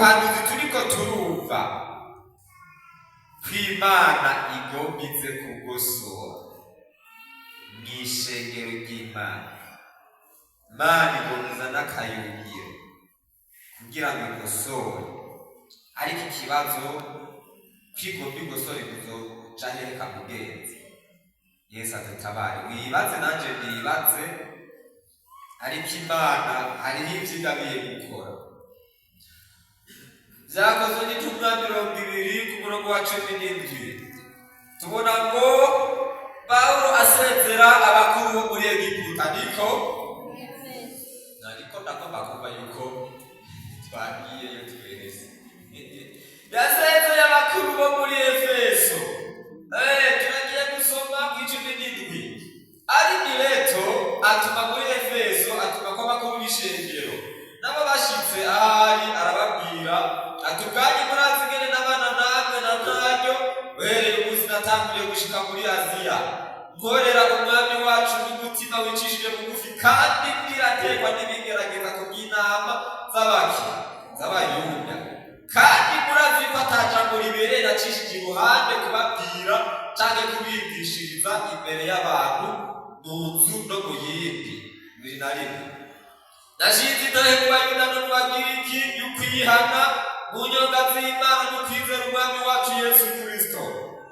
Ubuhanuzi turiko turumva kw'Imana igomba ize kugosora mw'ishengero ry'Imana. Imana igomba n'akayungiro kugira ngo igosore, ariko ikibazo kwigomba igosore kuzoca hehe? Kamugenzi, Yesu adutabare. Wibaze nanje nibaze, ariko Imana hariho ivyo igabiye gukora. Vyakozwe n'Intumwa 20 ku murongo wa 17, tubona ngo Pawulo asezera abakuru bo muri Egiputa. Niko ariko ndagomba kumva yuko twagiyeyo twese. Yasezeye abakuru bo muri Efeso. Turagiye gusoma ku 17. Ari Mileto atuma muri Efeso, atuma ko abakuru b'ishengero nabo bashitse ahari, arababwira ati: "Ubwanyu murazi ingene n'abana namwe na ntaryo uhereye umunsi natanguriye gushika muri Aziya, nkorera Umwami wacu n'umutima wicishije bugufi, kandi ndiraterwa n'ibigerageza ku bw'inama z'abaki z'Abayuda. Kandi murazi ko ata jambo ribereye nacishije iruhande kubabwira canke kubigishiriza imbere y'abantu mu nzu no mu yindi." 21. Nashinze intahe mu Bayuda no mu Bagiriki y'ukwihana mu nyonga z'Imana no kwizera Umwami wacu Yesu Kristo.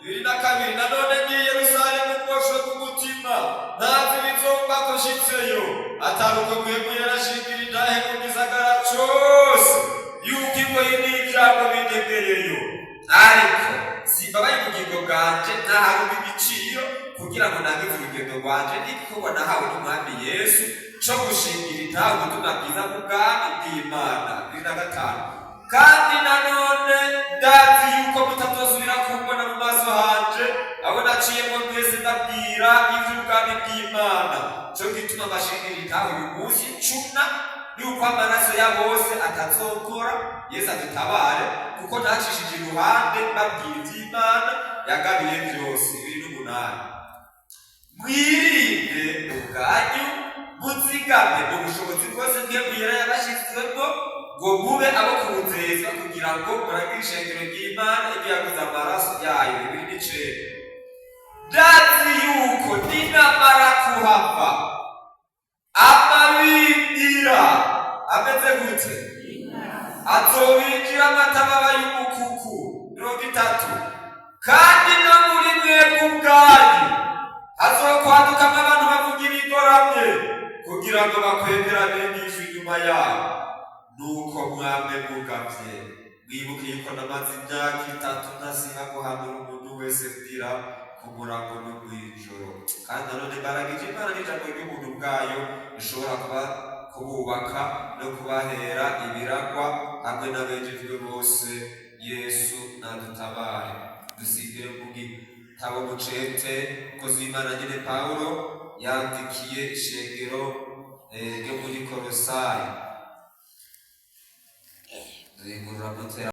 22. Nanone ngiye Yerusalemu mboshe bw'umutima, ntazi ibizombako nshitseyo, atari uko Mpwemu yarashingira intahe mu gisagara cose yuko ingoyi n'ibyago bintegereyo. Ariko simbabaye ubugingo bwanje ntaharumva igiciro, kugira ngo nangize urugendo rwanje n'igikorwa nahawe n'Umwami Yesu co gushingira intahe ubutumwa bwiza bw'ubwami bw'Imana. 25. Kandi nanone ndazi yuko mutazosubira kumbona mu maso hanje, abo naciyemo mwese ndabwira ivy'ubwami bw'Imana. Co gituma mbashingira intahe uyu munsi cuna yuko amaraso ya bose atazokora. Yesu adutabare, kuko ntacishije iruhande mbabwira ivy'Imana yagabiye vyose. 28. Mwirinde ubwanyu, muzigame ubushobozi bwose bw'Yera yabashizwemo, ngo mube abo kunezeza, kugira ngo muragire ishengero ry'Imana ibyo yaguze amaraso yayo. 29. Ndazi yuko ninamara kuhava, amabindira ameze gute azobinjira amatababa y'umukuku. 30. Kandi no muri mwebwe ubwanyu hazokwadukamo abantu bavuga ibigoramye, kugira ngo bakwegera abigishwa inyuma yabo. Nuko mwamwe mugavye, mwibuke yuko namaze imyaka 3 ntasiba guhanura umuntu wese mbwira ku murango no mw'ijoro. Kandi nanone mbaragije Imana n'ijambo ry'ubuntu bwayo rishobora kuba kububaka no kubahera ibiragwa hamwe n'abejejwe bose. Yesu nadutabare. Dusimbire mu gitabo mucete kozi w'Imana nyene Pawulo yandikiye ishengero ryo muri Kolosayi. Duhingurura mutera.